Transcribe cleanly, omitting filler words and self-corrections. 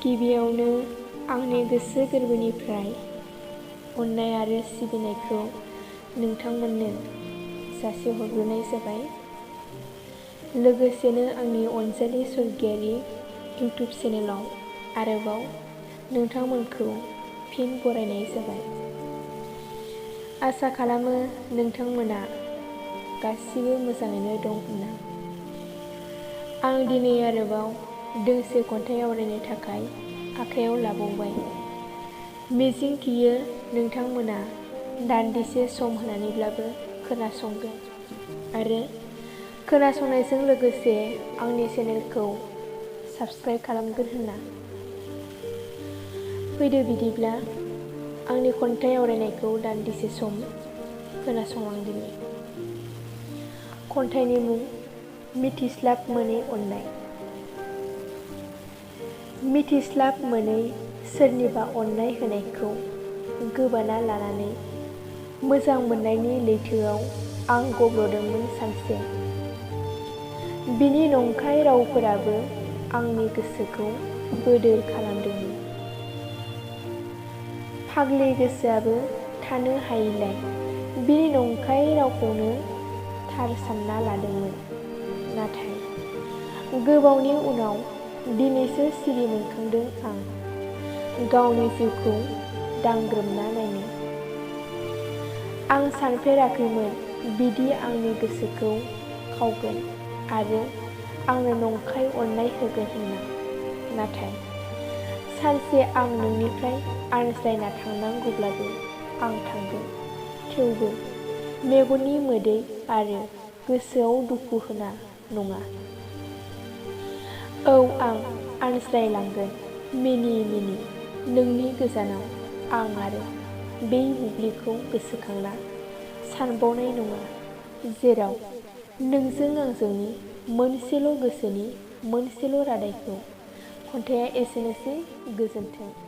गिबियावनो आंनि गोसो गोरबोनिफ्राय अननाय आरो सिबिनायखौ नोंथांमोननो जासिहरग्रोनाय जाबाय। लोगोसेनो आंनि अनजालि स्वर्गीयारि इउटिउब चेनेलाव आरोबाव नोंथांमोनखौ फिन बरायनाय जाबाय। आसा खालामो नोंथांमोना गासिबो मोजाङैनो दं होनना। आं दिनै आरोबाव दोंसे खन्थाइ आवरायनो थाखाय आखायाव लाबावबाय। मिजिंथियो नोंथांमोना दान्दिसे सम होनानैब्लाबो खोनासंगोन आरो खोनासंनायजों लोगोसे आंनि चेनेलखौ साबस्क्राइब खालामगोन होनना। फैदो बिदिब्ला आंनि खन्थाइ आवरायनायखौ दान्दिसे सम खोनासंलांदिनि। खन्थाइनि मुं मिथिस्लाब मोनै अननाय। मिथिस्लाब मोनै सोरनिबा अननाय होनायखौ गोबाना लानानै मोजां मोननायनि लैथोआव आं गब्ल'दोंमोन सानसे। बिनि नंखाय रावफोराबो आंनि गोसोखौ बोदोर खालामदोंमोन। फाग्लि गोसोआबो थानो हायैलाय बिनि नंखाय रावखौनो थार सानना लादोंमोन। नाथाय गोबावनि उनाव दिनैसो सिरि मोनखांदों आं गावनि जिउखौ दांग्रोमना नायनो। आं सानफेराखैमोन बिदि आंनि गोसोखौ खावगोन आरो आंनो नंखाय अननाय होगोन होनना। नाथाय सानसे आं नोंनिफ्राय आनज्रायना थांनांगौब्लाबो आं थांगोन। थेवबो मेगननि मोदै आरो गोसोआव दुखु होना नङा। औ आं आनज्रायलांगोन मिनि मिनि नोंनि गोजानाव आं आरो बै बुब्लिखौ गोसोखांना सानबावनाय नङा जेराव नोंजों आंजोंनि मोनसेल' गोसोनि मोनसेल' रादायखौ। खन्थाइया एसेनोसै। गोजोन्थों।